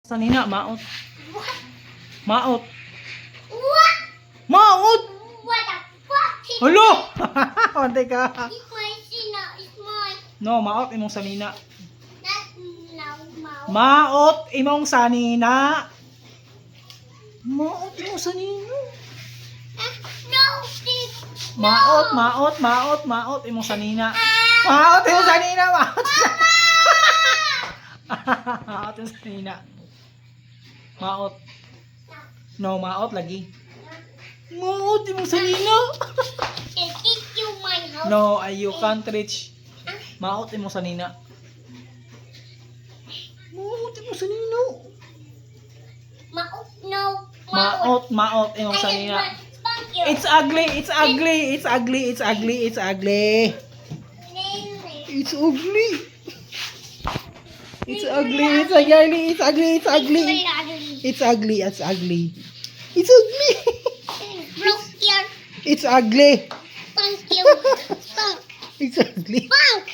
Sanina, maot. What? Maot. What? Maot! What the fuck? Hello! Ante ka. It's my Sina. It's mine. No, maot imong sanina. Not now, mouth. Maot imong sanina. Maot imong sanina. Ah, no, Steve. Maot, maot, maot, maot imong sanina. Maot imong sanina, maot. Maot imong sanina. Maot. No, maot lagi. Maot imong sanina. They kick you my house. No, ay, you can't reach. Maot imong sanina. Maot imong sanina. Maot, no. Maot, maot imong I sanina. just want spunk you. It's ugly, it's ugly, it's ugly, it's ugly, it's ugly. It's ugly. It's ugly, it's ugly, it's ugly, it's ugly. It's ugly, it's ugly. It's ugly. Broke your It's ugly. spunk you. Spunk. It's ugly. Spunk.